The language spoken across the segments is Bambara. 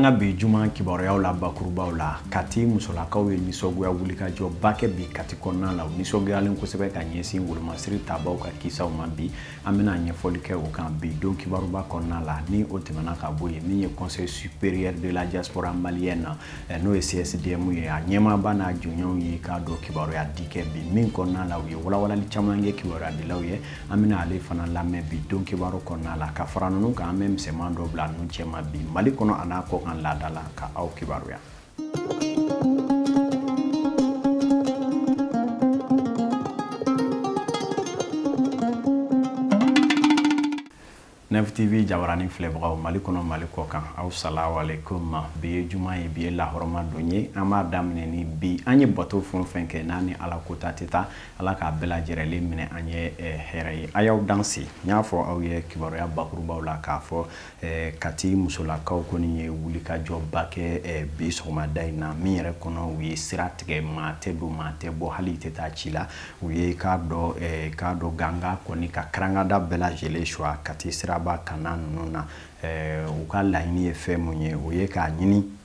An ka bi juma kibaruyaw la bakurubaw la, Kati musolakaw ye nisɔngoya wulikajɔba kɛ bi Kati kɔnɔna la. U nisɔngoyalen kosɛbɛ ka ɲɛsin wolomasiri tabaw ka kisaw ma bi. An bɛna ɲɛfɔli kɛ o kan bi don kibaruba kɔnɔna la. Ni o tɛmɛna ka bɔ yen, min ye Conseil supérieur de la diaspora malienne n'o ye CSDM ye, a ɲɛmaaba n'a jɔnɲɔgɔnw ye k'a dɔn kibaruya di kɛ bi min kɔnɔna la, u ye walawalali caman kɛ kibaruyadilaw ye. An bɛna ale fana lamɛn bi don kibaru kɔnɔna la. Ka fara ninnu kan, an bɛ misɛnman dɔ bila ninnu cɛma bi Mali kɔnɔ a n'a kɔ kan laada la ka aw kibaruya. Nef TV jabarani filɛbagaw Mali kɔnɔ Mali kɔ kan, aw salamu alaikum. Bi ye juma ye, bi ye lahɔrɔma don ye. An b'a daminɛ ni bi an ye bato fɛn o fɛn kɛ n'a ni Ala ko ta tɛ taa, Ala k'a bɛɛ lajɛrɛlen minɛ an ye hɛrɛ ye. A y'aw danse. N y'a fɔ aw ye kibaruya bakurubaw la k'a fɔ Kati musolakaw kɔni ye wulikajɔba kɛ bi sɔgɔmada in na, min yɛrɛ kɔnɔ u ye sira tigɛ, maa tɛ don maa tɛ bɔ, hali i tɛ taa ci la. U ye k'a dɔn ganga kɔni ka karangada bɛɛ lajɛlen suwa Kati siraba kana ninnu na. U ka laɲini ye fɛn mun ye, o ye k'a ɲini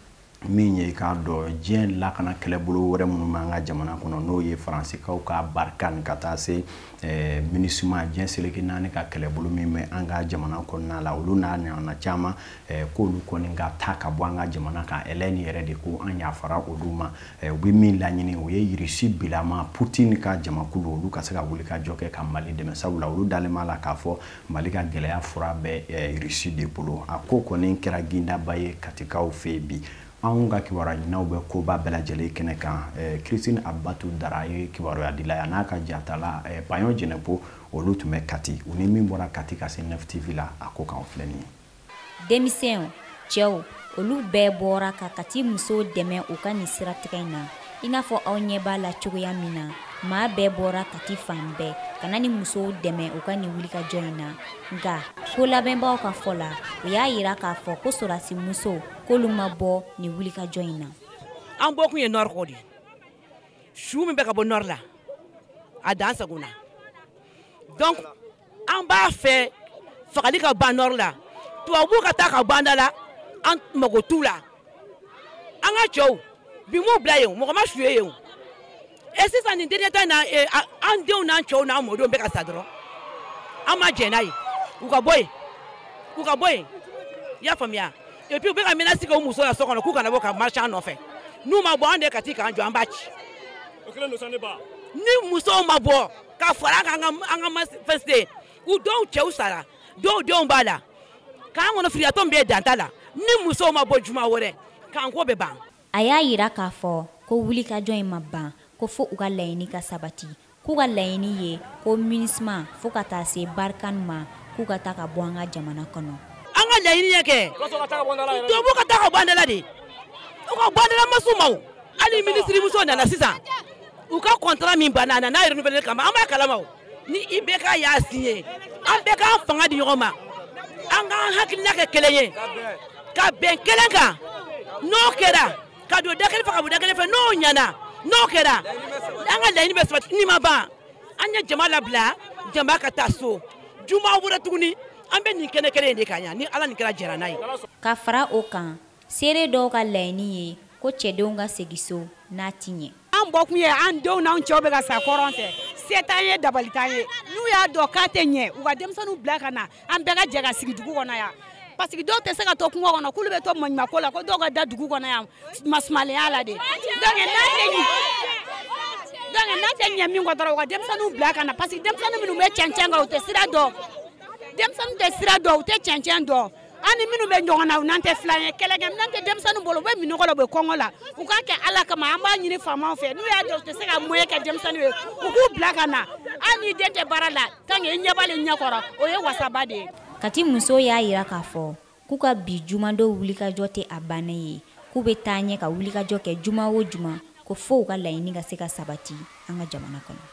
min ye k'a dɔn diɲɛ lakana kɛlɛbolo wɛrɛ minnu b'an ka jamana kɔnɔ, n'o ye Faransikaw ka Barkhane ka taa se MINUSMA, diɲɛ seleke naani ka kɛlɛbolo min bɛ an ka jamana kɔnɔna la, olu n'a ɲɔgɔnna caman, k'olu kɔni ka taa ka bɔ an ka jamana kan. Hélène yɛrɛ de ko an yafara olu ma. U bɛ min laɲini, o ye Irisi bilama Poutine ka jamakulu, olu ka se ka wuli ka jɔ kɛ ka Mali dɛmɛ, sabula olu dalen b'a la k'a fɔ Mali ka gɛlɛya fura bɛ Irisi de bolo. A ko kɔni kɛra gindaba ye Katikaw fɛ yen bi. Anw ka kibaruya ɲininaw bɛ koba bɛɛ lajɛlen kɛnɛ kan. Christine Abatu Dara ye kibaruyadila ye, a n'a ka jatala Payon Jɛnɛpo, olu tun bɛ Kati. U ni min bɔra Kati ka se Nef TV la, a ko k'anw filɛ nin ye. Denmisɛnw, cɛw, olu bɛɛ bɔra ka Kati musow dɛmɛ u ka nin siratigɛ in na. I n'a fɔ aw ɲɛ b'a la cogoya min na, maa bɛɛ bɔra Kati fan bɛɛ ka na ni musow dɛmɛ u ka nin wulikajɔ in na. Nka ko labɛnbaw ka fɔ la, u y'a yira k'a fɔ ko sɔrɔdasi musow k'olu ma bɔ nin wulikajɔ in na. An bɔkun ye nord kɔ de ye. Su min bɛ ka bɔ nord la, a dan sagona. Donc an b'a fɛ fagali ka ban nord la, tubabuw ka taa ka ban da la, an mago t'u la. An ka cɛw bi m'u bila yen, mɔgɔ ma su ye yen. E sisan nin dernier temps na, an denw n'an cɛw n'an mɔdenw bɛ ka sa dɔrɔn, an ma jɛn n'a ye. U ka bɔ yen, u ka bɔ yen, i y'a faamuya. Et puis u bɛ ka menace kɛ u muso la so kɔnɔ k'u kana bɔ ka marcher an nɔfɛ. N'u ma bɔ, an de Kati k'an jɔ, an b'a ci. Ni musow ma bɔ ka fara an kan, an ka manifester, u dɔw cɛw sara, dɔw denw b'a la, k'an kɔnɔ filiyatɔ min bɛ dan t'a la. Ni musow ma bɔ juma wɛrɛ, k'an ko bɛ ban. A y'a yira k'a fɔ ko wulikajɔ in ma ban, ko fo u ka laɲini ka sabati, k'u ka laɲini ye ko MINUSMA fo ka taa se Barkhane ma, k'u ka taa ka bɔ an ka jamana kɔnɔ. An ka laɲini ye kɛ tubabu ka taa ka bɔ an da la de, u ka bɔ an da la masu ma o. Hali minisiri muso nana sisan, u ka contrat min banna, a nana n'a renouveler kama, an b'a kalama o. Ni IBK y'a signé, an bɛɛ k'an fanga di ɲɔgɔn ma, an k'an hakilina kɛ kelen ye, ka bɛn kelen kan. N'o kɛra, ka don da kelen fɛ, ka bɔ da kelen fɛ, n'o ɲɛna, n'o kɛra, an ka laɲini bɛ sabati. Ni ma ban, an ye jama labila, jama ka taa so. Juma wɛrɛ tuguni, an bɛ nin kɛnɛ kelen in de kan yan, ni Ala nin kɛra jɛra n'a ye. Ka fara o kan, seere dɔw ka laɲini ye ko cɛdenw ka segin so n'a ti ɲɛ. An bɔkun ye an denw n'an cɛw bɛ ka sa kɔrɔn fɛ, se t'an ye, dabali t'an ye. N'u y'a dɔn k'a tɛ ɲɛ, u ka denmisɛnninw bila ka na, an bɛɛ ka jɛ ka sigi dugu kɔnɔ yan. Parce que dɔw tɛ se ka to kungo kɔnɔ, k'olu bɛ to maɲumanko la, ko dɔw ka da dugu kɔnɔ yan masumalenya la de. Donc n'a tɛ ɲɛ min kɔ dɔrɔn, u ka denmisɛnninw bila ka na. Parce que denmisɛnnin minnu bɛ cɛncɛn kan, u tɛ sira dɔn. Denmisɛnninw tɛ sira dɔn, u tɛ cɛncɛn dɔn. An ni minnu bɛ ɲɔgɔn na, u n'an tɛ filan ye. Kɛlɛkɛminɛn tɛ denmisɛnninw bolo, u bɛ minɔgɔ la, u bɛ kɔngɔ la. U k'a kɛ Ala kama, an b'a ɲini faamaw fɛ. N'u y'a dɔn u tɛ se ka moyen kɛ denmisɛnninw ye, u k'u bila ka na. Hali ni den tɛ baara la, tant que i ɲɛ b'ale ɲɛkɔrɔ, o ye wasaba de ye. Kati musow y'a yira k'a fɔ k'u ka bi jumadon wulikajɔ tɛ a bannen ye, k'u bɛ taa ɲɛ ka wulikajɔ kɛ juma o juma, ko fo u ka laɲini ka se ka sabati an ka jamana kɔnɔ.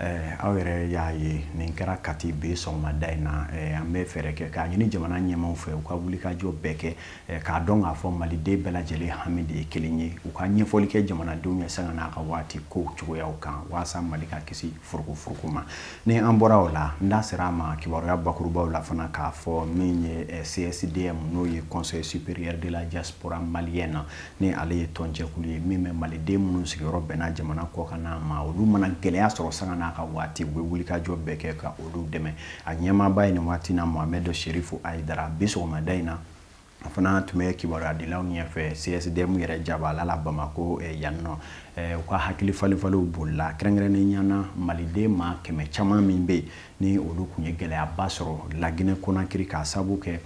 Aw yɛrɛ y'a ye, nin kɛra Kati bi sɔgɔmada in na. An bɛ fɛɛrɛ kɛ k'a ɲini jamana ɲɛmaaw fɛ, u ka wulikajɔ bɛɛ kɛ k'a dɔn k'a fɔ maliden bɛɛ lajɛlen hami de ye kelen ye. U ka ɲɛfɔli kɛ jamanadenw ye sanga n'a ka waati kow cogoyaw kan, walasa Mali ka kisi furukufuruku ma. Ni an bɔra o la, n da sera a ma kibaruya bakurubaw la fana k'a fɔ min ye CSDM, n'o ye Conseil supérieur de la diaspora malienne, ni ale ye tɔnjɛkulu ye min bɛ maliden minnu sigiyɔrɔ bɛnna jamana kɔkanna ma, olu mana gɛlɛya sɔrɔ sanga n'a ka waati, u bɛ wulikajɔ bɛɛ kɛ ka olu dɛmɛ. A ɲɛmaaba ye nin waati na Mohamed Chérif Haïdara. Bi sɔgɔmada in na, a fana tun bɛ kibaruyadilaw ɲɛfɛ CSDM yɛrɛ jabala la Bamako yan nɔ. U ka hakili falenfalenw bolila, kɛrɛnkɛrɛnnenya na maliden maa 100 caman min bɛ yen ni olu tun ye gɛlɛyaba sɔrɔ Laginɛ Konakiri k'a sababu kɛ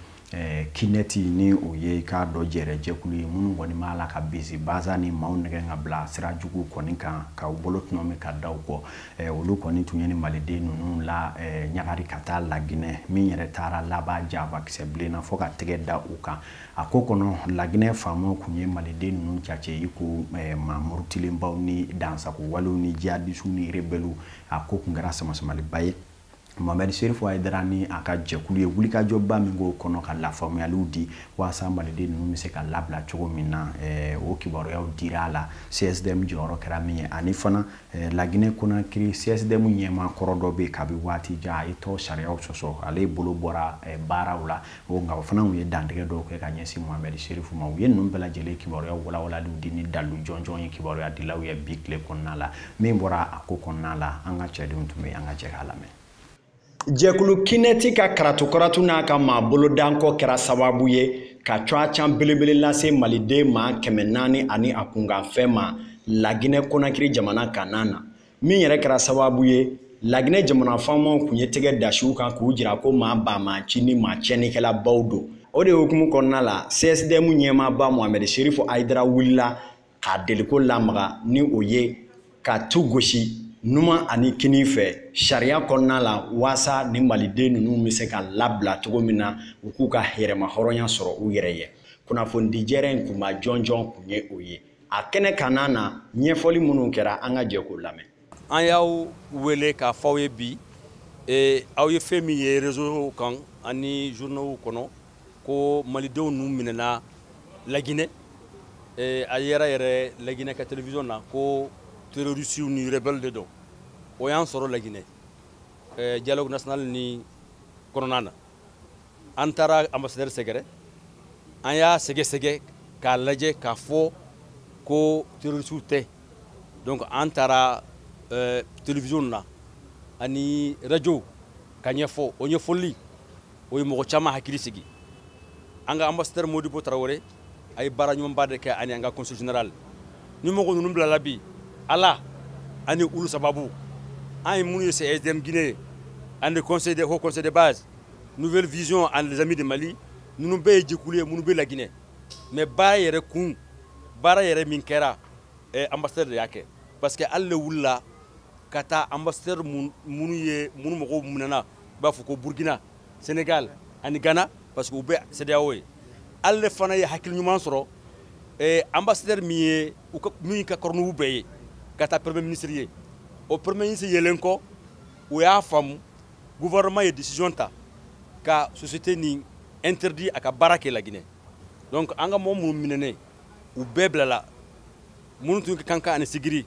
Kinɛti, ni o ye k'a dɔn jɛrɛjɛkulu ye minnu kɔni b'a la ka bisi baza ni maaw nɛgɛn ka bila sira jugu kɔni kan, ka u bolo tɔnɔmi ka da u kɔ. Olu kɔni tun ye ni maliden ninnu la ɲagari ka taa Laginɛ, min yɛrɛ taara laban jabakisɛ bilen na fo ka tɛgɛ da u kan. A ko kɔnɔ, Laginɛ faamaw tun ye maliden ninnu jate i ko maa murutilenbaw ni dansago walew ni jihadisiw ni rebelles. A ko tun kɛra samasamaliba ye. Mohamed Chérif Haïdara ni a ka jɛkulu ye wulikajɔba min k'o kɔnɔ ka lafaamuyaliw di walasa maliden ninnu bɛ se ka labila cogo min na, o kibaruyaw dira a la, CSDM jɔyɔrɔ kɛra min ye. Ani fana Laginɛ Konakiri CSDM ɲɛmaa kɔrɔ dɔ bɛ yen kabi waati jan, a ye tɔn sariyaw sɔsɔ, ale bolo bɔra baaraw la o, nka o fana tun ye dantigɛ dɔw kɛ ka ɲɛsin Mohamed Chérif ma. U ye ninnu bɛɛ lajɛlen kibaruyaw walawalaliw di ni dalilu jɔnjɔn ye kibaruyadilaw ye bi tile kɔnɔna la. Min bɔra a ko kɔnɔna la, an ka cɛdenw tun bɛ yen, an ka jɛ k'a lamɛn. Jɛkulu Kinɛti ka karatu-karatu n'a ka maa bolodankɔ kɛra sababu ye ka cuwacan belebele lase maliden maa 400 ani a kunkanfɛn ma Laginɛ Konakiri jamana kanna na, min yɛrɛ kɛra sababu ye Laginɛ jamana faamaw tun ye tɛgɛ dasiw kan k'u jira ko maa banbanci ni maa tiɲɛnikɛlabaw don. O de hukumu kɔnɔna la, CSDM ɲɛmaaba Mohamed Chérif Haïdara wulila k'a deliko lamaga, ni o ye ka tu gosi numan ani kinin fɛ sariya kɔnɔna la, waasa ni maliden ninnu bɛ se ka labila cogo min na, u k'u ka yɛrɛma hɔrɔnya sɔrɔ u yɛrɛ ye. Kunnafonidi jɛrɛ in kunba jɔnjɔn kun ye o ye. A kɛnɛ kanna na, ɲɛfɔli minnu kɛra, an ka jɛ k'o lamɛn. An y'aw wele k'a fɔ aw ye bi, aw ye fɛn min ye réseau kan ani journaux kɔnɔ ko malidenw ninnu minɛna Laginɛ, a yɛrɛ yɛrɛ Laginɛ ka télévision na ko terroristes ni rebelles de don. O y'an sɔrɔ Laginɛ dialogue national ni kɔnɔna na. An taara ambassadeur sɛgɛrɛ, an y'a sɛgɛsɛgɛ k'a lajɛ k'a fɔ ko terroristes tɛ. Donc an taara télévision na ani radio ka ɲɛfɔ. O ɲɛfɔli o ye mɔgɔ caman hakili sigi. An ka ambassadeur Modibo Traoré a ye baara ɲumanba de kɛ ani an ka consul général. Ni mɔgɔ ninnu bilala bi, Ala ani olu sababu. An ye minnu ye CSDM Guinée ani conseil de haut conseil de base, Nouvelle Vision ani les Amis de Mali, ninnu bɛɛ ye jɛkulu ye minnu bɛ Laginɛ. Mais baara yɛrɛ kun, baara yɛrɛ min kɛra, ambassadeur de y'a kɛ, parce que hali ne wulila ka taa ambassadeur minnu ye minnu mɔgɔw minɛna, i b'a fɔ ko Burkina, Sénégal ani Ghana, parce que u bɛ CEDEAO ye. Hali ne fana ye hakili ɲuman sɔrɔ, ambassadeur min ye u ka min ka kɔrɔ n'u bɛɛ ye ka taa premier ministre ye. O premier ministre yelen kɔ, u y'a faamu, gouvernement ye décision ta ka société nin interdit a ka baara kɛ Laginɛ. Donc an ka mɔgɔ minnu minɛnen, u bɛɛ bilala, minnu tun ka kan ani Sigiri,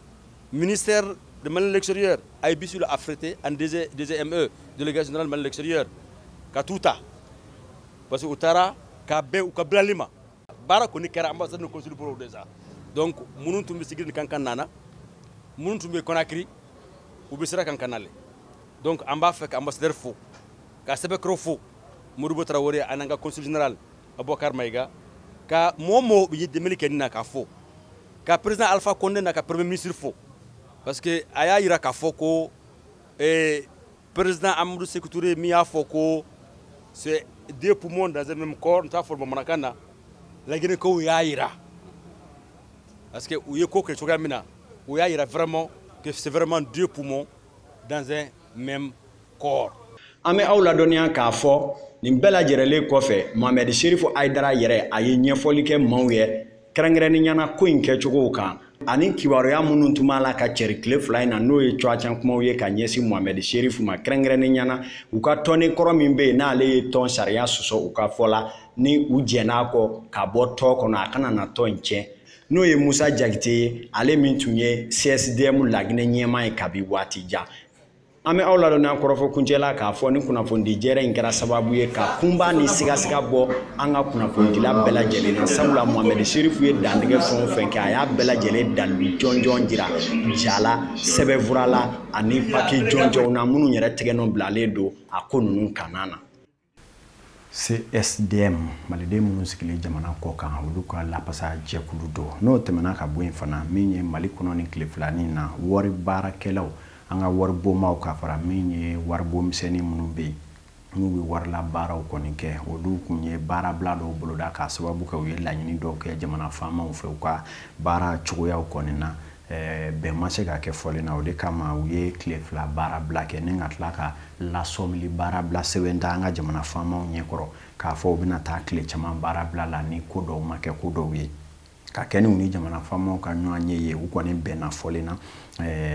ministère de Mali de l'extérieur a ye bisi la affrété ani DG, DGME, délégation générale Mali de l'extérieur, ka t'u ta, parce que u taara k'a bɛn u ka bilali ma. Baara kɔni kɛra ambassadeur ni consul bolo déjà. Donc minnu tun bɛ Sigiri ni Kankan nana, minnu tun bɛ Conakry, u bɛ sira kan ka nale. Donc an b'a fɛ ka ambassadeur fo, ka sɛbɛkɔrɔ fo, Modibo Traoré ani an ka consul général Aboubacar Maïga, ka mɔgɔ mɔgɔ ye dɛmɛli kɛ nin na k'a fo, ka président Alpha Condé n'a ka premier ministre fo, parce que a y'a yira k'a fɔ ko président Amadou Sékou Touré min y'a fɔ ko c'est deux poumons dans un même corps, n t'a fɔ bamanankan na, Laginɛkaw y'a yira, parce que u ye ko kɛ cogoya min na, u y'a yira vraiment que c'est vraiment deux poumons dans un même corps. An bɛ aw ladɔnniya k'a fɔ nin bɛɛ lajɛlen kɔfɛ, Mohamed Chérif Haïdara yɛrɛ a ye ɲɛfɔli kɛ maaw ye kɛrɛnkɛrɛnnenya na ko in kɛcogow kan. Ani kibaruya minnu tun b'a la ka cɛri tile 2 in na, n'o ye cuwacan kumaw ye ka ɲɛsin Mohamed Cherif ma kɛrɛnkɛrɛnnenya na, u ka tɔnden kɔrɔ min bɛ yen n'ale ye tɔn sariya sɔsɔ u ka fɔ la, ni u jɛn'a kɔ ka bɔ tɔn kɔnɔ a kana na tɔn in tiɲɛ, n'o ye Musa Jakite ye, ale min tun ye CSDM Laginɛ ɲɛmaa ye kabi waati jan. An bɛ aw ladɔnniya kɔrɔfɔ kuncɛ la k'a fɔ ni kunnafonidi jɛrɛ in kɛra sababu ye ka kunba ni sigasiga bɔ an ka kunnafonidila bɛɛ lajɛlen na, sabula Mohamed Cherif ye dantigɛ fɛn o fɛn kɛ, a y'a bɛɛ lajɛlen dalilu jɔnjɔn jira ja la, sɛbɛnfura la ani papiye jɔnjɔnw na minnu yɛrɛ tɛgɛnɔ bilalen don a ko ninnu kanna na. CSDM, maliden minnu sigilen jamana kɔ kan, olu ka lapasa jɛkulu don. N'o tɛmɛna ka bɔ yen fana, min ye Mali kɔnɔ ni tile filanin na wari baarakɛlaw, an ka waribonbaw ka fara min ye waribonmisɛnnin minnu bɛ yen n'u bɛ warila baaraw kɔni kɛ, olu kun ye baarabila dɔw boloda k'a sababu kɛ u ye laɲini dɔw kɛ jamana faamaw fɛ u ka baara cogoyaw kɔni na. Bɛn ma se ka kɛ fɔlen na, o de kama u ye tile 2 baarabila kɛ ni ka tila ka lasɔmili baarabila sɛbɛn da an ka jamana faamaw ɲɛkɔrɔ k'a fɔ u bɛna taa tile caman baarabila la ni ko dɔw ma kɛ ko dɔw ye. Ka kɛ n'u ni jamana faamaw ka ɲɔgɔn ye, u kɔni bɛnna fɔlen na,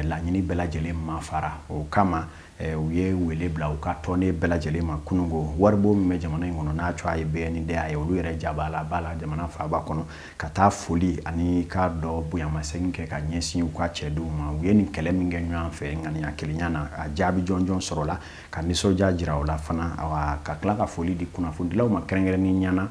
laɲini bɛɛ lajɛlen ma fara. O kama u ye wele bila u ka tɔnden bɛɛ lajɛlen ma kununko waribon min bɛ jamana in kɔnɔ n'a cogoya ye BNDA ye, olu yɛrɛ jabala ba la jamana faaba kɔnɔ ka taa foli ani k'a dɔ bonyamasegin kɛ ka ɲɛsin u ka cɛdenw ma. U ye nin kɛlɛ min kɛ ɲɔgɔn fɛ ŋaniya kelenya na, a jaabi jɔnjɔn sɔrɔla ka nisɔndiya jira o la fana, ka tila ka foli di kunnafonidilaw ma kɛrɛnkɛrɛnnenya na,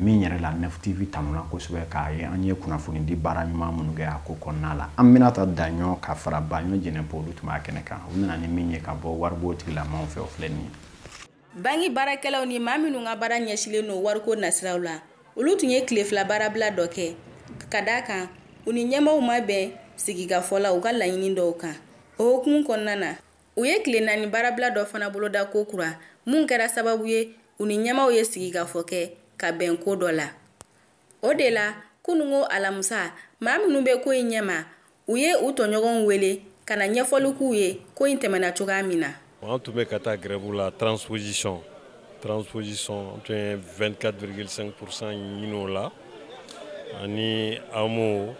min yɛrɛ la Nef TV tanuna kosɛbɛ k'a ye an ye kunnafoni di baara ɲuman minnu kɛ a ko kɔnɔna la. An bɛna ta Daɲɔ ka fara Baɲɔ Jɛnɛpo, olu tun b'a kɛnɛ kan, u nana ni min ye ka bɔ waribon tigilamaw fɛ, o filɛ nin ye. Banki baarakɛlaw ni maa minnu ka baara ɲɛsilen don wariko nasiraw la, olu tun ye tile 2 baarabila dɔ kɛ ka d'a kan u ni ɲɛmaaw ma bɛn sigikafɔ la u ka laɲini dɔw kan. O hukumu kɔnɔna na, u ye tile 4 baarabila dɔ fana boloda ko kura mun kɛra sababu ye u ni ɲɛmaaw ye sigikafɔ kɛ ka bɛn ko dɔ la. O de la kununko alamisa, maa minnu bɛ ko in ɲɛma, u ye u tɔɲɔgɔnw wele ka na ɲɛfɔli k'u ye ko in tɛmɛna cogoya min na. An tun bɛ ka taa grève la transposition an tun ye 24,5% ɲini o la, ani AMO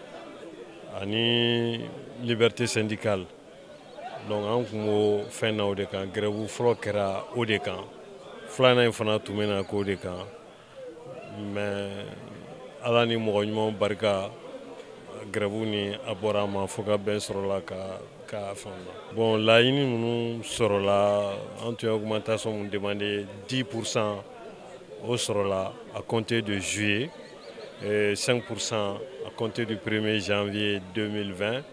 ani liberté syndicale. Donc an tun b'o fɛn na o de kan, grève fɔlɔ kɛra o de kan, filanan in fana tun bɛ na k'o de kan. Mais ala ni mɔgɔ ɲumanw barika, grève ni a bɔra a ma fo ka bɛn sɔrɔla ka fɛn na. Bon, laɲini ninnu sɔrɔla, an tun ye augmentation mun demandé 10% o sɔrɔla à compter de juillet, et 5% à compter du 1er janvier 2020, et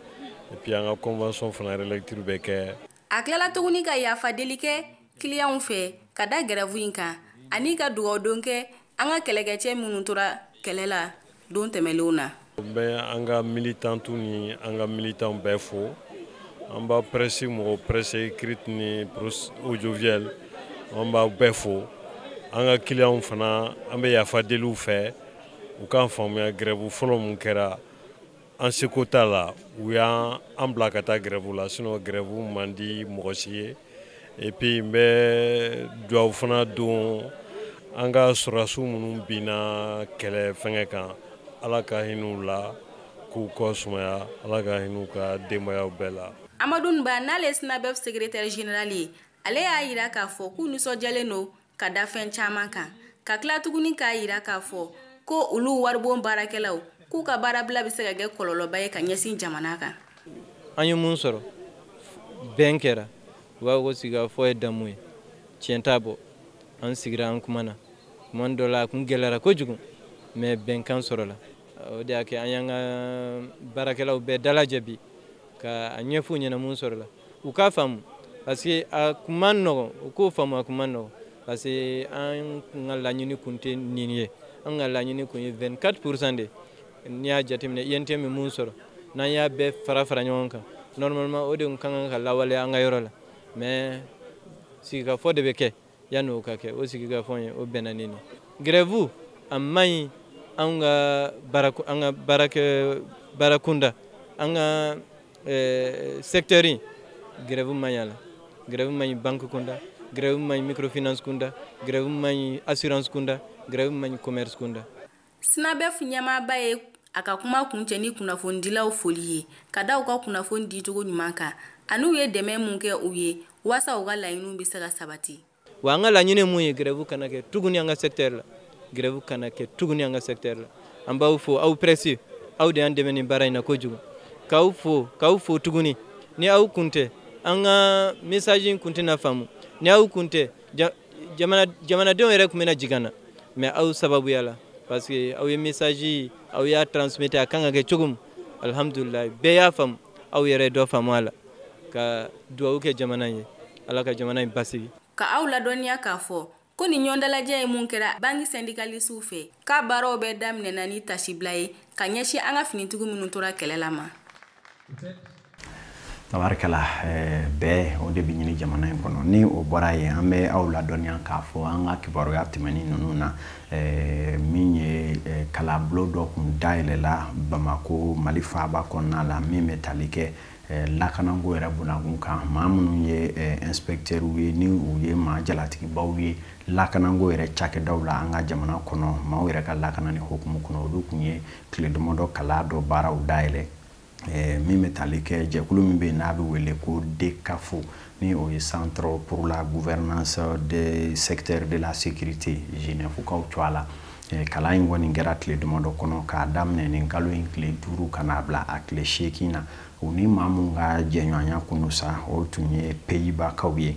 puis an ka convention fana relecture bɛ kɛ. A tilala tuguni ka yafa deli kɛ clients fɛ ka da grève in kan ani ka dugawudon kɛ an ka kɛlɛkɛcɛ minnu tora kɛlɛ la don tɛmɛnlenw na. N bɛ an ka militantu ni an ka militants bɛɛ fo. An b'a presse mɔgɔ, presse écrite ni presse audiovisuelle, an b'a bɛɛ fo. An ka clients fana, an bɛ yafa deliw fɛ u k'an faamuya grève fɔlɔ mun kɛra, an seko t'a la, u y'an bila ka taa grève la, sinon grève man di mɔgɔ si ye. Et puis n bɛ dugawu fana don an ka sɔrɔdasiw minnu binna kɛlɛ fɛngɛ kan, ala ka hinɛ u la k'u kɔ sumaya, ala ka hinɛ u ka denbayaw bɛɛ la. Amadu Ba, n'ale ye SYNABEF secrétaire général ye, ale y'a yira k'a fɔ k'u nisɔndiyalen don ka da fɛn caman kan, ka tila tuguni k'a yira k'a fɔ ko olu waribon baarakɛlaw k'u ka baarabila bɛ se ka kɛ kɔlɔlɔba ye ka ɲɛsin jamana kan. An ye mun sɔrɔ, bɛn kɛra, u b'a fɔ ko sigikafɔ ye damu ye, tiɲɛ t'a bɔ. An sigira an kuma na, kuma dɔ la a kun gɛlɛyara kojugu, mais bɛnkan sɔrɔla. O de y'a kɛ an y'an ka baarakɛlaw bɛɛ dalajɛ bi ka a ɲɛf'u ɲɛna mun sɔrɔla, u k'a faamu, parce que a kun man nɔgɔn, u k'o faamu a kun man nɔgɔn, parce que an ka laɲini kun tɛ nin ye, an ka laɲini kun ye 24% de. N'i y'a jateminɛ UNTM bɛ mun sɔrɔ, n'an y'a bɛɛ fara fara ɲɔgɔn kan, normalement o de kun ka kan ka lawaleya an ka yɔrɔ la, mais sigikafɔ de bɛ kɛ yanni o ka kɛ. O sigikafɔ in o bɛnna ni nin grève a man ɲi an ka baarakɛ baarakunda, an ka secteur in grève man ɲi a la, grève man ɲi banque kunda, grève man ɲi microfinance kunda, grève man ɲi assurance kunda, grève man ɲi commerce kunda. SYNABEF ɲɛmaaba ye A ka kuma kuncɛ ni kunnafonidilaw foli ye ka da u ka kunnafoni dicogo ɲuman kan an'u ye dɛmɛ mun kɛ u ye walasa u ka laɲiniw bɛ se ka sabati. Wa an ka laɲini mun ye, grève kana kɛ tuguni an ka secteur la, grève kana kɛ tuguni an ka secteur la. An b'aw fo, aw presse, aw de y'an dɛmɛ nin baara in na kojugu, k'aw fo, k'aw fo tuguni. Ni aw kun tɛ, an ka message in kun tɛna faamu. Ni aw kun tɛ, jamanadenw yɛrɛ tun bɛna jigin an na, mais aw sababuya la, parce que aw ye message, aw y'a transmettre a kan ka kɛ cogo min, alhamdulilayi, bɛɛ y'a faamu. Aw yɛrɛ ye dɔ faamu a la. Ka dugawu kɛ jamana ye, Ala ka jamana in basigi. Ka aw ladɔnniya k'a fɔ ko nin ɲɔgɔndalajɛ ye mun kɛra banque syndicalisiw fɛ, k'a baaraw bɛɛ daminɛna ni tasibila ye ka ɲɛsin an ka finitigiw minnu tora kɛlɛ la ma. Tabarikala, bɛɛ o de bɛ ɲini jamana in kɔnɔ. Ni o bɔra yen, an bɛ aw ladɔnniya k'a fɔ an ka kibaruya tɛmɛnen ninnu na, min ye kalanbulon dɔ kun dayɛlɛla Bamako, Mali faaba kɔnɔna la, min bɛ tali kɛ lakanako yɛrɛ bunakun kan. Maa minnu ye inspecteurs ye, ni u ye maa jalatigibaw ye lakanako yɛrɛ cakɛdaw la an ka jamana kɔnɔ, maaw yɛrɛ ka lakana ni hokumu kɔnɔ, olu kun ye tile damadɔ kalan dɔ baaraw dayɛlɛ, min bɛ tali kɛ jɛkulu min bɛ yen n'a bɛ wele ko DCAFO, ni o ye Centre pour la gouvernance des secteurs de la sécurité, Genève-kaw tɔgɔ la. Kalan in kɔni kɛra tile damadɔ kɔnɔ, k'a daminɛ nin kalo in tile 5 ka n'a bila a tile 8 na. U ni maa mun ka jɛɲɔgɔnya kun sa, o tun ye Pays-Bas-kaw ye.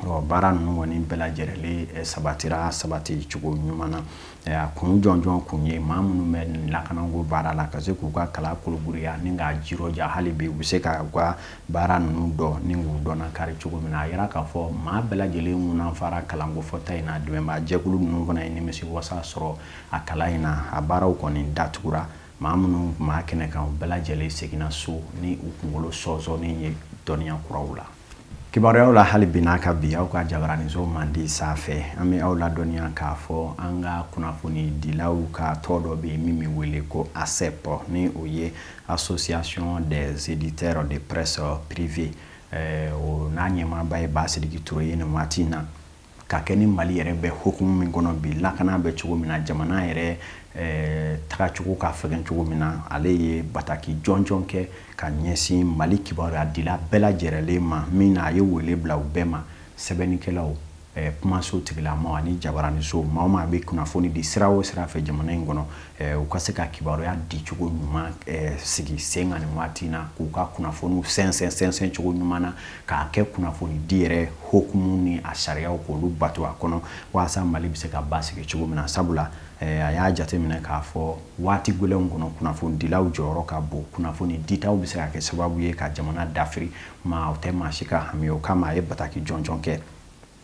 Ɔ, baara ninnu kɔni bɛɛ lajɛlen sabatira sabati cogo ɲuman na. A kun jɔnjɔn kun ye maa minnu bɛ nin lakanako baara la, ka se k'u ka kalan kologiriya ni k'a jirɔja hali bi u bɛ se ka u ka baara ninnu dɔn ni k'u dɔnna kari cogo min na. A yira k'a fɔ maa bɛɛ lajɛlen mun fara kalanko fɔta in na, dɛmɛbaa jɛkulu ninnu fana ye nimisi wasa sɔrɔ a kalan in na. A baaraw kɔni datugura, maa minnu tun b'a kɛnɛ kan, u bɛɛ lajɛlen seginna so ni u kunkolo sɔnsɔnni ye dɔnniya kuraw la. Kibaruyaw la hali bi n'a ka bi, aw ka jabaraniso mandi sanfɛ, an bɛ aw ladɔnniya k'a fɔ an ka kunnafonidilaw ka tɔ dɔ bɛ yen min bɛ wele ko ASEP, ni o ye Association des éditeurs de presse privée, o n'a ɲɛmaaba ye Basidiki Ture ye. Nin waati in na, ka kɛ ni Mali yɛrɛ bɛ hokumu min kɔnɔ bi, lakana bɛ cogo min na, jamana yɛrɛ tagacogo ka fɛgɛn cogo min na, ale ye bataki jɔnjɔn kɛ ka ɲɛsin Mali kibaruyadila bɛɛ lajɛlen ma, min na a ye wele bila u bɛɛ ma, sɛbɛnnikɛlaw, kumaso tigilamaw ani jabaraniso, maa o maa bɛ kunnafoni di sira o sira fɛ jamana in kɔnɔ, u ka se ka kibaruya di cogo ɲuman sigi sen kan nin waati in na, k'u ka kunnafoniw sɛnsɛn cogo ɲuman na, k'a kɛ kunnafoni di yɛrɛ hokumu ni a sariyaw k'olu bato a kɔnɔ, walasa Mali bɛ se ka basigi cogo min na. Sabula a y'a jateminɛ k'a fɔ waati gɛlɛnw kɔnɔ, kunnafonidilaw jɔyɔrɔ ka bon, kunnafoni ditaw bɛ se ka kɛ sababu ye ka jamana dafiri, maa o tɛ maa si ka hami. O kama a ye bataki jɔnjɔn kɛ.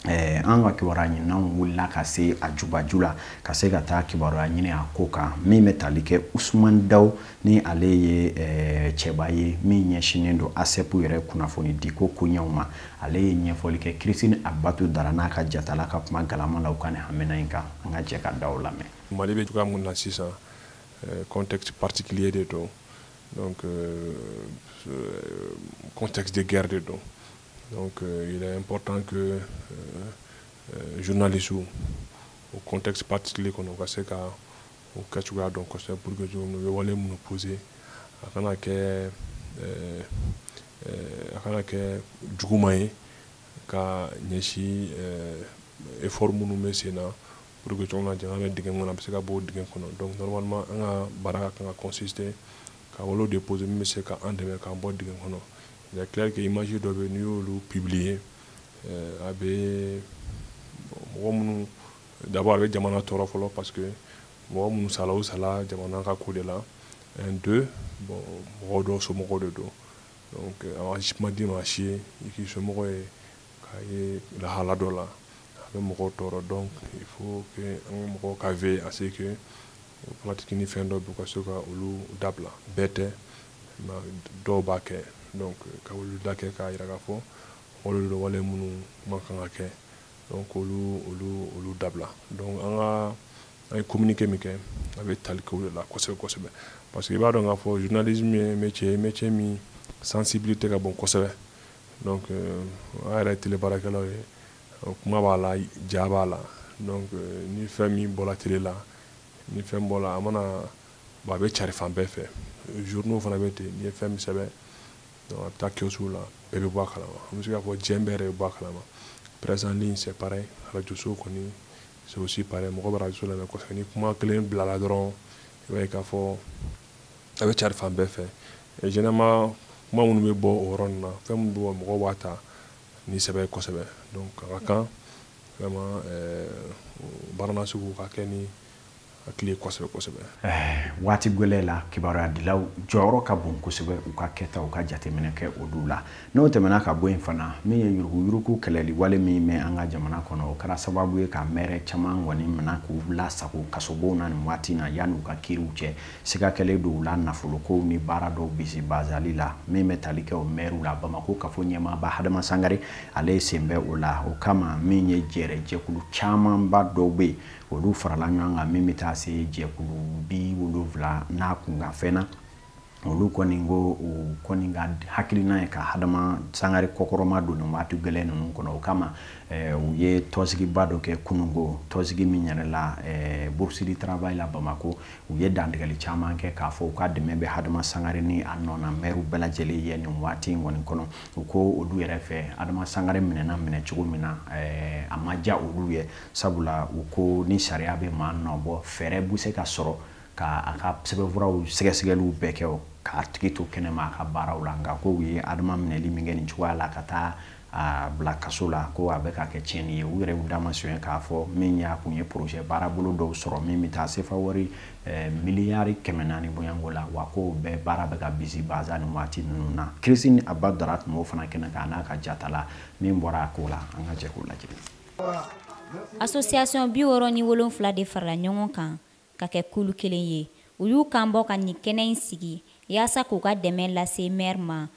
An ka kibaruya ɲininaw wulila ka se a jubaju la, ka se ka taa kibaruya ɲini a ko kan, min bɛ tali kɛ Usumani Daw, ni ale ye cɛba ye min ɲɛsinnen don ASEP yɛrɛ kunnafoni diko koɲɛw ma. Ale ye ɲɛfɔli kɛ Christine Abatu Dara n'a ka jatala ka kuma galama la u ka nin hamina in kan. An ka jɛ ka daw lamɛn. Mali bɛ cogoya mun na sisan, contexte particulier de don, donc contexte de guerre de don. Donc il est important que journalistes au contexte particulier kɔnɔ, u ka se ka o kɛcogoya dɔn kosɛbɛ, pour que cogo min u bɛ wale minnu poser, a kana kɛ juguman ye ka ɲɛsin effort minnu bɛ sen na, pour que cogo min na jamana bɛ dingɛ min kɔnɔ, a bɛ se ka bɔ o dingɛ kɔnɔ. Donc normalement an ka baara ka kan ka consister ka walew de poser min bɛ se ka an dɛmɛ k'an bɔ dingɛ kɔnɔ. Il est clair que image dɔ bɛ yen, n'i y'olu publier, a bɛ mɔgɔ minnu, d'abord a bɛ jamana tɔɔrɔ fɔlɔ, parce que mɔgɔ minnu sala, o sala jamana ka ko de la. Un, deux, bon, mɔgɔ dɔw somɔgɔw de don. Donc a ma di maa si ye i k'i somɔgɔ ye k'a ye lahala dɔ la, a bɛ mɔgɔw tɔɔrɔ. Donc il faut que an ka mɔgɔw ka veiller à ce que pratique ni fɛn dɔw bɛ, u ka se ka olu dabila. Bɛɛ tɛ, dɔw b'a kɛ. Donc ka olu da kɛ k'a yira k'a fɔ wale dɔ, wale minnu man kan ka kɛ, donc olu dabila. Donc an ye communiqué min kɛ, a bɛ tali kɛ o de la kosɛbɛ kosɛbɛ, parce que i b'a dɔn k'a fɔ journalisme ye métier ye, métier min sensibilité ka bon kosɛbɛ. Donc an yɛrɛ ye télé baarakɛlaw ye, kuma b'a la, ja b'a la. Donc ni fɛn min bɔra télé la, ni fɛn bɔra, a mana Bon, a bɛ cari fan bɛɛ fɛ. Journaux fana bɛ ten, n'i ye fɛn min sɛbɛn, donc a bɛ taa kiosque la, bɛɛ bɛ bɔ a kalama. An bɛ se k'a fɔ diɲɛ bɛɛ yɛrɛ bɛ bɔ a kalama. Presse en ligne, c'est pareil. Radio so kɔni, c'est aussi pareil. Mɔgɔ bɛ radio lamɛn kosɛbɛ. Ni kuma kelen bilala dɔrɔn, i b'a ye k'a fɔ a bɛ cari fan bɛɛ fɛ. Et généralement, kuma minnu bɛ bɔ o yɔrɔ ninnu na, fɛn minnu bɛ bɔ, mɔgɔw b'a ta ni sɛbɛ ye kosɛbɛ. Donc a ka kan vraiment baara nasugu ka kɛ ni hakili ye kosɛbɛ kosɛbɛ. Waati gwɛlɛ la, kibaruyadilaw jɔyɔrɔ ka bon kosɛbɛ, u ka kɛta, u ka jateminɛ kɛ olu la. N'o tɛmɛna ka bɔ yen fana, min ye yuruguyurugu kɛlɛli wale min bɛ an ka jamana kɔnɔ, o kɛra sababu ye ka mɛrɛ caman kɔni minɛ k'u lasago kasobonw na nin waati na yanni u ka kiiriw cɛ. Siga kɛlen don u la nafolokow ni baara dɔw bisi bazali la min bɛ tali kɛ o mɛriw la. Bamakɔ kafo ɲɛmaaba Hadama Sangare, ale sen bɛ o la. O kama, min ye jɛrɛjɛkulu camanba dɔw bɛ yen, olu farala ɲɔgɔn kan, min bɛ taa se jɛkulu 70 n'a kunkanfɛn na. Olu kɔni ko u kɔni ka hakilina ye ka Hadama Sangare kɔkɔrɔma don nin waati gɛlɛn ninnu kɔnɔ. O kama, u ye tɔnsigiba dɔ kɛ kununko, tɔnsigi min yɛrɛ la Bourse du Travail la Bamako. U ye dantigɛli caman kɛ k'a fɔ u ka dɛmɛ bɛ Hadama Sangare ni a nɔna mɛriw bɛɛ lajɛlen ye nin waati in kɔni kɔnɔ. U ko olu yɛrɛ fɛ, Hadama Sangare minɛna minɛ cogo min na, a ma diya olu ye, sabula u ko ni sariya bɛ maa nɔ bɔ, fɛɛrɛ bɛ se ka sɔrɔ ka a ka sɛbɛnfuraw sɛgɛsɛgɛliw bɛɛ kɛ o k'a tigi to kɛnɛma a ka baaraw la. Nka ko u ye Adama minɛli min kɛ nin cogoya la ka taa a bila kaso la, ko a bɛ ka kɛ tiɲɛni ye. U yɛrɛ y'u damasiyɛn k'a fɔ min y'a kun ye projet baarabolo dɔw sɔrɔ min bɛ taa sefa wari miliyari 400 bonyanko la, wa ko bɛɛ baara bɛ ka bisi baza nin waati ninnu na. Christine Abadara tun b'o fana kɛnɛ kan n'a ka jatala min bɔra a ko la, an ka jɛ k'o lajɛ. Association 67 de farala ɲɔgɔn kan ka kɛ kulu kelen ye. U y'u kan bɔ ka nin kɛnɛ in sigi yaasa k'u ka dɛmɛ lase maire ma,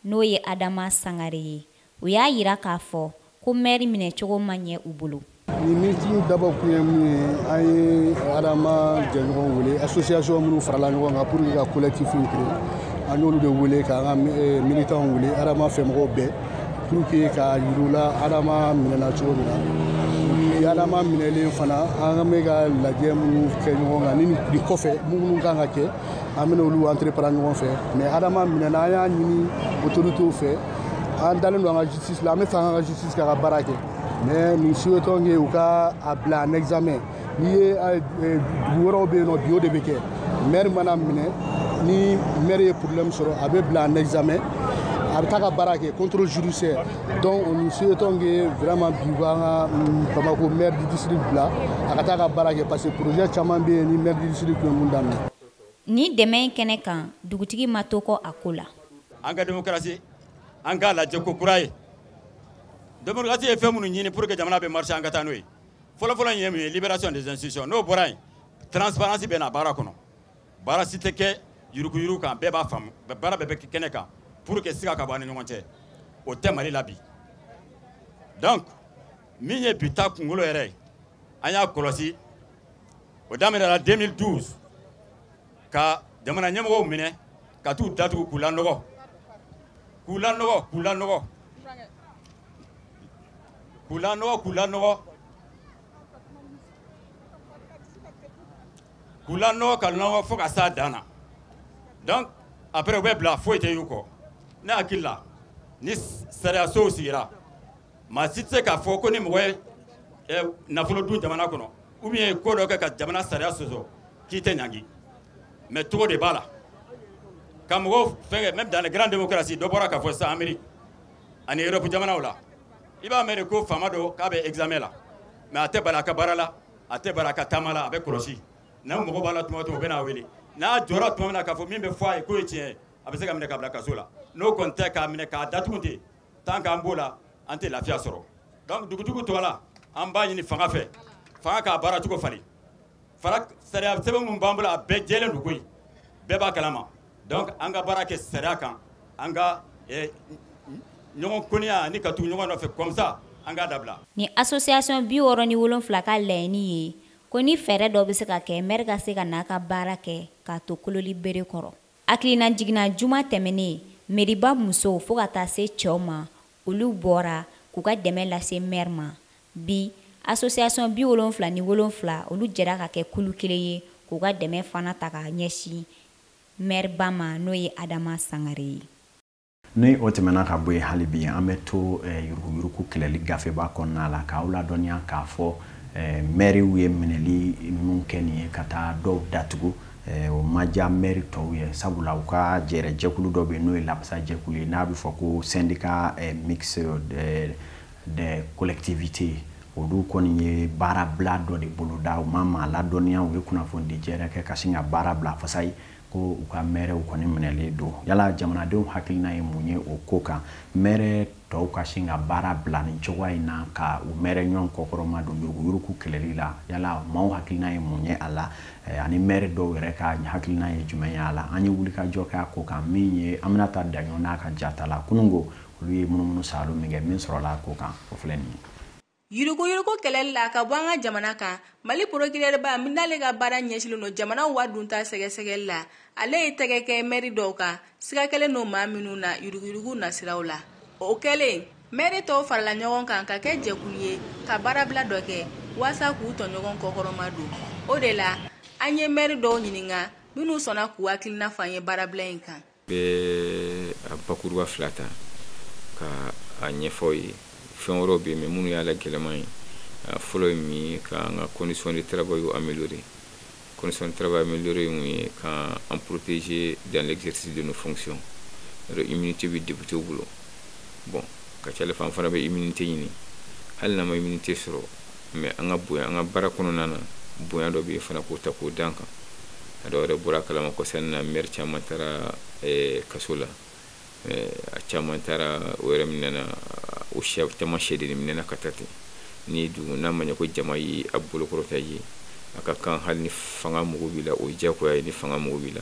n'o ye Adama Sangare ye. U y'a yira k'a fɔ ko maire minɛcogo ma ɲɛ u bolo. Nin meeting dabɔ kun ye mun ye, an ye Adama jɛɲɔgɔn wele, association minnu farala ɲɔgɔn kan pour que ka collectif in créer, an y'olu de wele k'an ka militants wele, Adama fɛmɔgɔw bɛɛ, pour que k'a yir'u la Adama minɛna cogo min na. Adama minɛlen fana, an bɛ ka lajɛ minnu kɛ ɲɔgɔn kan ni nin kɔfɛ minnu kan ka kɛ, an bɛna olu entreprendre ɲɔgɔn fɛ. Mais Adama minɛna, an y'a ɲini autorités fɛ, an dalen don an ka justice la, an bɛ fɛ an ka justice k'a ka baara kɛ. Mais nous souhaitons que u ka a bila en examen. N'i ye dugu wɛrɛw bɛ yen nɔ, bi o de bɛ kɛ. Maire mana minɛ, ni maire ye problème sɔrɔ, a bɛ bila en examen, a bɛ taa ka baara kɛ, contrôle judiciaire. Donc nous souhaitons que vraiment bi u k'an ka Bamako maire du district bila a ka taa ka baara kɛ, parce que projet caman bɛ yen ni maire du district tun ye mun daminɛ. Ni dɛmɛ in kɛnɛ kan, dugutigi ma to kɔ a ko la. An ka démocratie, an k'a lajɛ ko kura ye. Démocratie ye fɛn minnu ɲini pour que jamana bɛ marcher, an ka taa n'o ye. Fɔlɔfɔlɔ in ye mun ye? Libération des institutions. N'o bɔra yen, transparence bɛ na baara kɔnɔ. Baara si tɛ kɛ yuruguyurugu kan, bɛɛ b'a faamu, baara bɛɛ bɛ kɛ kɛnɛ kan pour que siga ka bɔ an ni ɲɔgɔn cɛ. O tɛ Mali la bi. Donc min ye bi ta kunkolo yɛrɛ ye, an y'a kɔlɔsi, o daminɛna 2012 ka jamana ɲɛmɔgɔw minɛ ka t'u datugu k'u lanɔgɔ, k'u lanɔgɔ, k'u lanɔgɔ, k'u lanɔgɔ, k'u lanɔgɔ, k'u lanɔgɔ, ka nɔgɔ fo ka s'a dan na. Donc après u bɛ bila, foyi tɛ y'u kɔ. Ne hakili la, ni sariyasow sigira, maa si tɛ se k'a fɔ ko ni mɔgɔ ye nafolo dun jamana kɔnɔ ou bien ko dɔ kɛ ka jamana sariya sɔsɔ k'i tɛ ɲangi. Mais cogo de b'a la ka mɔgɔw fɛngɛ. Même dans les grandes démocraties, dɔ bɔra k'a fɔ sisan, Amérique ani Europe jamanaw la, i b'a mɛn de ko faama dɔ k'a bɛ examen la, mais a tɛ bali a ka baara la, a tɛ bali a ka taama la, a bɛ kɔlɔsi. N'a mago b'a la tuma o tuma, u bɛ n'a wele. N'a jɔra tuma min na k'a fɔ min bɛ fɔ a ye k'o ye tiɲɛ ye, a bɛ se ka minɛ ka bila kaso la. N'o kɔni tɛ k'a minɛ k'a datugu ten, tant qu'an b'o la, an tɛ lafiya sɔrɔ. Donc dugutigiw tɔgɔ la, an b'a ɲini fanga fɛ, fanga k'a baara cogo falen. Fara sariya sɛbɛn minnu b'an bolo, a bɛɛ jɛlen don koyi, bɛɛ b'a kalama. Donc an ka baara kɛ sariya kan, an ka ɲɔgɔn koniya ani ka tugu ɲɔgɔn nɔfɛ comme ça, an k'a dabila. Ni association 67 ka laɲini ye ko ni fɛɛrɛ dɔ bɛ se ka kɛ, maire ka se ka n'a ka baara kɛ k'a to kololi bere kɔrɔ. Hakilina jiginna juma tɛmɛnen, meriba musow fo ka taa se cɛw ma, olu bɔra k'u ka dɛmɛ lase maire ma. Bi association 77 olu jɛra ka kɛ kulu kelen ye k'u ka dɛmɛ fana ta ka ɲɛsin mɛriba ma, n'o ye Adama Sangare ye. Ni o tɛmɛna ka bɔ yen, hali bi an bɛ to yuruguyurugu kɛlɛli gafeba kɔnɔna la, k'aw ladɔnniya k'a fɔ mɛriw ye minɛli minnu kɛ nin ye ka taa dɔw datugu, o ma diya mɛri tɔw ye, sabula u ka jɛrɛ jɛkulu dɔ bɛ yen n'o ye lafasa jɛkulu ye, n'a bɛ fɔ ko syndicat mixte des collectivités. Olu kɔni ye baarabila dɔ de boloda. U ma maa ladɔnniya, u ye kunnafoni jɛrɛ kɛ ka sin ka baara bila fasa ye ko u ka mɛrɛw kɔni minɛlen don. Yala jamanadenw hakilina ye mun ye o ko kan, mɛrɛ tɔw ka sin ka baara bila nin cogoya in na ka u mɛrɛ ɲɔgɔn kɔkɔrɔma don yuruguyurugu kɛlɛli la? Yala maaw hakilina ye mun ye a la, ani mɛrɛ dɔw yɛrɛ ka hakilina ye jumɛn ye a la? An ye wulikajɔ kɛ a ko kan. Min ye Aminata Daɲɔ n'a ka jata la kununko, olu ye munumunu saalo min kɛ, min sɔrɔla a ko kan, o filɛ nin ye. Yuruguyurugu kɛlɛli la ka bɔ an ka jamana kan, Mali procureur ba min n'ale ka baara ɲɛsinnen don jamana wari dunta sɛgɛsɛgɛli la, ale ye tɛgɛ kɛ mɛri dɔw kan siga kɛlen don maa minnu na yuruguyurugu nasiraw la. O kɛlen, mɛri tɔw farala ɲɔgɔn kan ka kɛ jɛkulu ye ka baarabila dɔ kɛ walasa k'u tɔɲɔgɔn kɔkɔrɔma don. O de la, an ye mɛri dɔw ɲininka minnu sɔnna k'u hakilina fɔ an ye baarabila in kan. Bɛ a bakuruba fila ta ka a ɲɛfɔ ye. Fɛn wɛrɛw bɛ yen, mais minnu y'a la gɛlɛman ye, fɔlɔ ye min ye, k'an ka condition de travail améliorer. Condition de travail améliorer ye mun ye? K'an protéger dans l'exercice de nos fonctions. Immunité bɛ député bolo. Bon, ka ca ala fɛ, an fana bɛ immunité ɲini. Hali n'an ma immunité sɔrɔ, mais an ka bonya an ka baara kɔnɔna na, bonya dɔ bɛ yen fana k'o ta k'o d'an kan. A dɔw yɛrɛ bɔra a kalama kɔsa in na, maire caman taara kaso la, a caman taara o yɛrɛ minɛna, o siya caman sɛden minɛna ka taa ten. Ni dun n'a ma ɲɛ ko jama ye a bolokɔrɔta ye, a ka kan hali ni fanga mago b'i la, o ye diyagoya ye ni fanga mago b'i la,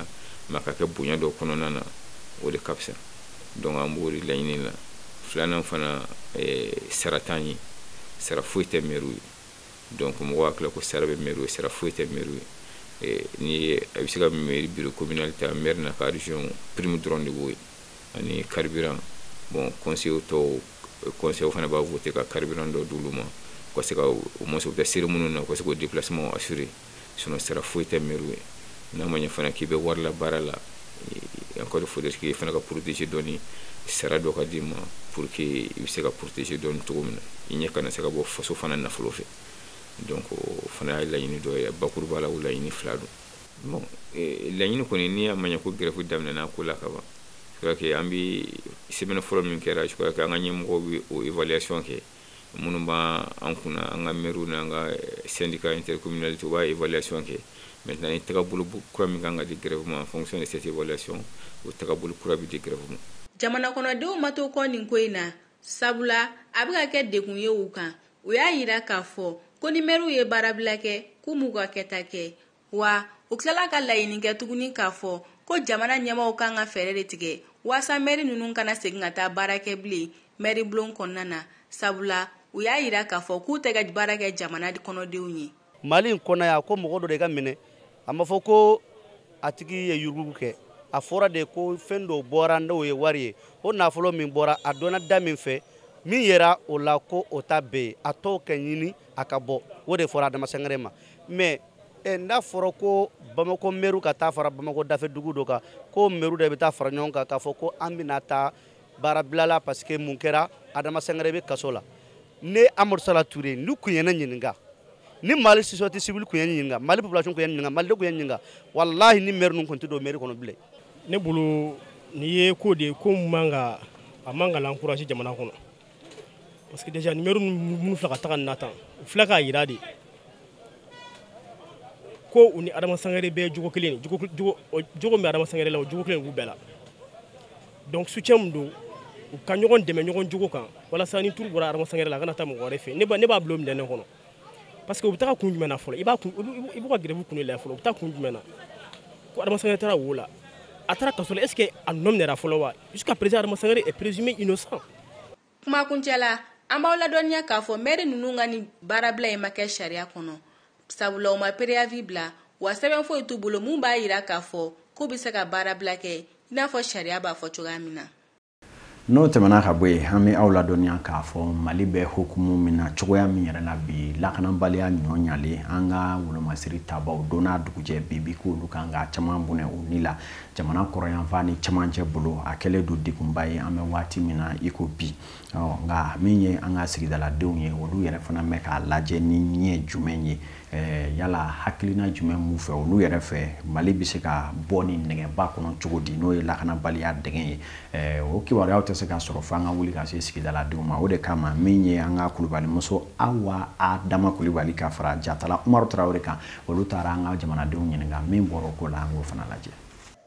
mais a ka kɛ bonya dɔ kɔnɔna na, o de ka fisa. Donc an b'o de laɲini la. Filanan fana, sara t'an ye, sara foyi tɛ mɛriw ye. Donc mɔgɔw hakili ko sara bɛ mɛriw ye, sara foyi tɛ mɛriw ye. Ni ye a bɛ se ka mairie bureau communal ta, maire n'a ka adjoint, prime dɔrɔn de b'o ye ani carburant. Bon, conseil tɔw, conseil fana b'a voter ka carburant dɔ d'olu ma, u ka se ka au moins u bɛ taa cérémonie na, u ka se k'o déplacement assurer. Sinon sara foyi tɛ mairie ye. N'a ma ɲɛ fana k'i bɛ wari la baara la, encore faudrait que i fana ka protéger dɔɔni, sara dɔ ka d'i ma pour que i bɛ se ka protéger dɔɔni cogo min na, i ɲɛ kana se ka bɔ faso fana nafolo fɛ. Donc o fana ye laɲini dɔ ye. Bakuruba la, o laɲini fila don. Bon, laɲini kɔni, n'i y'a ma ɲɛ ko grève daminɛna ko la ka ban, je crois que an bɛ semaine fɔlɔ min kɛra, je crois que an ka ɲɛmɔgɔw bɛ o évaluation kɛ. Minnu b'an kunna, an ka maires n'an ka syndicat intercommunalité, u b'a évaluation kɛ. Maintenant, ni tagabolo kura min kan ka di grève ma, en fonction de cette évaluation, o tagabolo kura bɛ di grève ma. Jamana kɔnɔdenw ma to kɔ nin ko in na, sabula a bɛ ka kɛ degun ye u kan. U y'a yira k'a fɔ ko ni mɛriw ye baarabila kɛ, k'u m'u ka kɛta kɛ. Wa u tilala ka laɲini kɛ tuguni k'a fɔ ko jamana ɲɛmaaw kan ka fɛɛrɛ de tigɛ walasa mɛri ninnu kana segin ka taa baara kɛ bilen mɛri bulon kɔnɔna na, sabula u y'a yira k'a fɔ k'u tɛ ka baara kɛ jamana kɔnɔdenw ye. Mali in kɔnɔ yan, ko mɔgɔ dɔ de ka minɛ, a ma fɔ ko a tigi ye yurugu kɛ. A fɔra de ko fɛn dɔ bɔra n'o ye wari ye. O nafolo min bɔra, a dɔnna da min fɛ, min yera o la ko o ta bɛɛ ye, a tɔw ka ɲini a ka bɔ. O de fɔra Adama Sangare ma. Mais n'a fɔra ko Bamakɔ mɛriw ka taa fara Bamakɔ dafɛ dugu dɔ kan, ko mɛriw de bɛ taa fara ɲɔgɔn kan k'a fɔ ko an bɛna taa baarabila la parce que mun kɛra, Adama Sangare bɛ kaso la. Ne Amadu Sala Ture, n'u kun ye ne ɲininka, ni Mali société civile kun ye ne ɲininka, Mali population kun ye ne ɲininka, Malidenw kun ye ne ɲininka, walahi ni maire ninnu kun tɛ don mairie kɔnɔ bilen. Ne bolo, nin ye ko de ye, ko min man ka, a man ka l'encourager jamana kɔnɔ, parce que déjà ni maire minnu filɛ ka taga nin na tan, u filɛ k'a yira de ko u ni Adama Sangare bɛɛ ye jogo kelen ye, jogo min bɛ Adama Sangare la, o jogo kelen b'u bɛɛ la. Donc soutien min don, u ka ɲɔgɔn dɛmɛ ɲɔgɔn jogo kan walasa ni turu bɔra Adama Sangare la, a kana taa mɔgɔ wɛrɛ fɛ. Ne b'a bila o minɛn kɔnɔ, parce que u bɛ taga kun jumɛn na fɔlɔ? I b'a kun, i b'u ka grève kun de lajɛ fɔlɔ. U bɛ taa kun jumɛn na ko Adama Sangare taara wo la, a taara kaso la? Est ce que a nɔ minɛra fɔlɔ wa? Jusqu'à présent, Adama Sangare est présumé innocent. Kuma kuncɛ la, an b'aw ladɔnniya k'a fɔ mɛri ninnu ka nin baarabila in ma kɛ sariya kɔnɔ, sabula u ma préavis bila, wa sɛbɛn foyi t'u bolo mun b'a yira k'a fɔ k'u bɛ se ka baarabila kɛ i n'a fɔ sariya b'a fɔ cogoya min na. N'o tɛmɛna ka bɔ yen, an bɛ aw ladɔnniya k'a fɔ Mali bɛ hukumu min na, cogoya min yɛrɛ la bi, lakanabaliya ɲɔ ɲalen, an ka wolomasiri tabaw don n'a dugujɛ, bi bi k'olu kan ka caman bɔnɛ u ni la jamana kɔrɔyanfan ni cɛmancɛ bolo. A kɛlen don degunba ye an bɛ waati min na i ko bi. Nka min ye an ka sigidaladenw ye, olu yɛrɛ fana bɛ k'a lajɛ ni ɲɛ jumɛn ye? Yala hakilina jumɛn b'u fɛ, olu yɛrɛ fɛ, Mali bɛ se ka bɔ nin nɛgɛba kɔnɔ cogo di, n'o ye lakanabaliya dɛgɛ ye? O kibaruyaw tɛ se ka sɔrɔ fo an ka wuli ka se sigidaladenw ma. O de kama, min ye an ka kulubalimuso Awa Adama Kulubali ka fara Jatala Umaru Tarawele kan, olu taara an ka jamanadenw ɲininka min bɔra o ko la. An k'o fana lajɛ.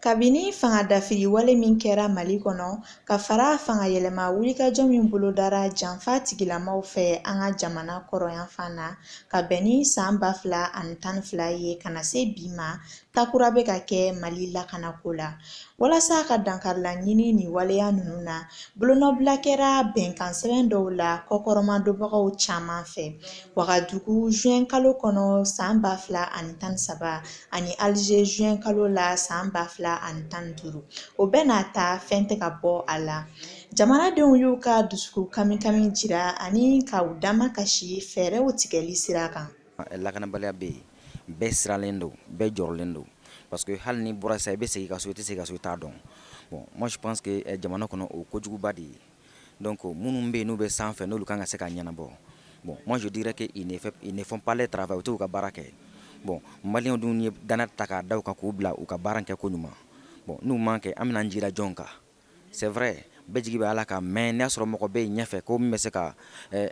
Kabini fanga dafiri wale min kɛra Mali kɔnɔ, ka fara fanga yɛlɛma wulikajɔ min bolodara janfa tigilamaw fɛ an ka jamana kɔrɔyanfan na, ka bɛn ni san 2012 ye ka na se bi ma, takura bɛ ka kɛ Mali lakanako la. Walasa ka dankarila ɲini nin waleya ninnu na, bolonɔbila kɛra bɛnkan sɛbɛn dɔw la kɔkɔrɔmadonbagaw caman fɛ Wagadugu juin kalo kɔnɔ san 2013 ani Alger juin kalo la san 2015. O bɛɛ n'a ta, fɛn tɛ ka bɔ a la. Jamanadenw y'u ka dusukun kamikami jira ani ka u damakasi fɛɛrɛw tigɛli sira kan. Lakanabaliya bɛ yen, bɛɛ siralen don, bɛɛ jɔrɔlen don, parce que hali ni bɔra sisan, i bɛ segin ka so, i tɛ segin ka so, i t'a dɔn. Bon, moi je pense que jamana kɔnɔ, o kojuguba de ye. Donc minnu bɛ yen n'u bɛ sanfɛ, n'olu kan ka se ka ɲɛnabɔ, bon, moi je dirais que ils ne font pas leur travail, u t'u ka baara kɛ. Bon, maliyɛnw dun ye danaya ta k'a da u kan k'u bila u ka baara kɛ ko ɲuman. Bon, n'u man kɛ, an bɛna an jija jɔn kan? C'est vrai, bɛɛ jigi bɛ Ala kan, mais n'a sɔrɔ mɔgɔ bɛ yen ɲɛfɛ ko min bɛ se ka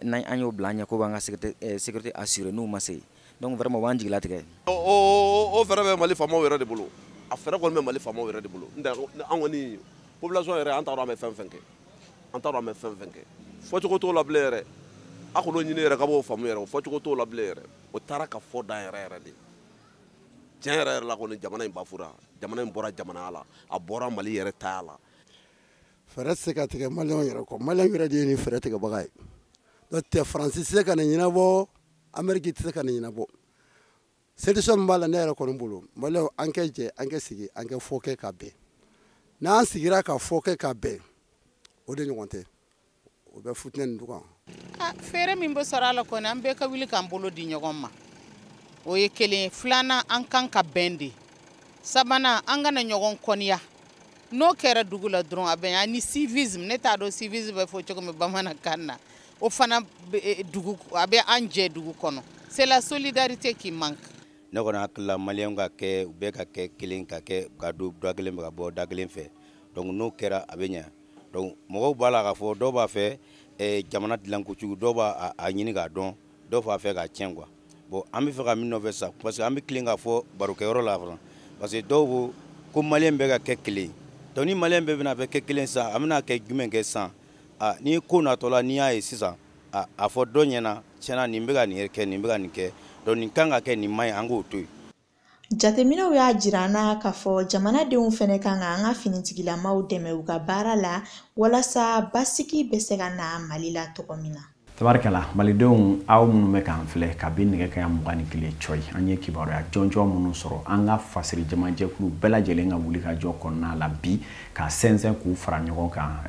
n'an an y'o bila an ɲɛ ko b'an ka sécurité assurer, n'u ma se, donc vraiment o b'an jigi latigɛ. O fɛɛrɛ bɛ Mali faamaw yɛrɛ de bolo. A fɛɛrɛ kɔni bɛ Mali faamaw yɛrɛ de bolo. N tɛ an kɔni population yɛrɛ, an t'a dɔn an bɛ fɛn fɛn kɛ, an t'a dɔn an bɛ fɛn fɛn kɛ. Fɔcogo t'o la bilen yɛrɛ. A kɔni ɲini yɛrɛ ka b'o faamu yɛrɛ, o fɔcogo t'o la bilen yɛrɛ. O taara ka fɔ dan yɛrɛ yɛrɛ de. Tiɲɛ yɛrɛ yɛrɛ la kɔni, jamana in bafura, jamana in bɔra jamanaya la, a bɔra Mali yɛrɛ taya la. Fɛɛrɛ tɛ se ka tigɛ maliyɛnw yɛrɛ kɔ. Maliyɛnw yɛrɛ de ye nin fɛɛrɛ tigɛbaga ye. N'o tɛ, Faransi tɛ se ka nin ɲɛnabɔ, Amérique tɛ se ka nin ɲɛnabɔ. Solution min b'a la, ne yɛrɛ kɔni bolo, maliyɛnw, an kɛ jɛ, an kɛ sigi, an kɛ fɔ kɛ ka bɛn. N'an sigira ka fɔ kɛ ka bɛn, o de ɲɔgɔn tɛ, o bɛ futinɛ nin kan. Feere min bɛ sɔrɔ a la kɔni, an bɛɛ ka wuli k'an bolo di ɲɔgɔn ma, o ye kelen ye. Filanan, an kan ka bɛn de. Sabanan, an kana ɲɔgɔn kɔniya. N'o kɛra dugu la dɔrɔn, a bɛ ani civisme. Ne t'a dɔn civisme bɛ fɔ cogo min bamanankan na. O fana dugu, a bɛ an jɛ dugu kɔnɔ. C'est la solidarité qui manque. Ne kɔni hakili la, maliyɛnw ka kɛ, u bɛɛ ka kɛ kelen, ka kɛ ka don da kelen fɛ, ka bɔ da kelen fɛ. Donc n'o kɛra, a bɛ ɲɛ. Donc mɔgɔw b'a la k'a fɔ dɔw b'a fɛ jamana dilan kojugu, dɔw b'a a ɲini k'a dɔn, dɔw b'a fɛ k'a tiɲɛ quoi. Bon, an bɛ fɛ ka min nɔfɛ sisan, parce que an bɛ tilen k'a fɔ barokɛyɔrɔ la fana, parce que dɔw ko ko maliyɛn bɛɛ ka kɛ kelen. Donc ni maliyɛn bɛɛ bɛna kɛ kelen sisan, an bɛna kɛ jumɛn kɛ sisan? A ni ko natɔ la, n'i y'a ye sisan, a fɔ dɔ ɲɛna tiɲɛna, nin bɛ ka nin kɛ, nin bɛ ka nin kɛ, donc nin kan ka kɛ, nin man ɲi, an k'o to yen. Jateminɛw y'a jira an na k'a fɔ jamanadenw fɛnɛ kan ka an ka finitigilamaw dɛmɛ u ka baara la, walasa basigi bɛ se ka na Mali la cogo min na. Tabarikala, malidenw, aw minnu bɛ k'an filɛ kabi nɛgɛ kaɲa 21 cɔyi, an ye kibaruya jɔnjɔn minnu sɔrɔ an ka fasiri jamajɛkulu bɛɛ lajɛlen ka wulikajɔ kɔnɔna la bi, ka sɛnsɛn k'u fara ɲɔgɔn kan,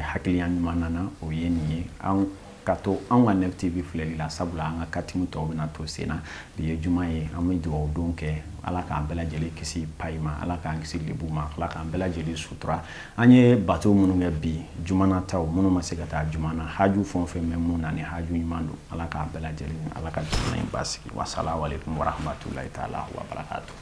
hakiliya ɲuman nana, o ye nin ye. An ka to anw ka Nef TV filɛli la, sabula an ka katimu tɔw bɛna to sen na. Bi ye juma ye, an bɛ dugawu don kɛ, Ala k'an bɛɛ lajɛlen kisi payi ma, Ala k'an kisi lebu ma, Ala k'an bɛɛ lajɛlen sutura. An ye bato minnu kɛ bi, juma nataw, minnu ma se ka taa juma na, haju fɛn o fɛn bɛ mun na ni haju ɲuman don, Ala k'an bɛɛ lajɛlen, Ala ka jamana in basigi. Wasalamu aleykum warahmatulahi taala wa barakatu.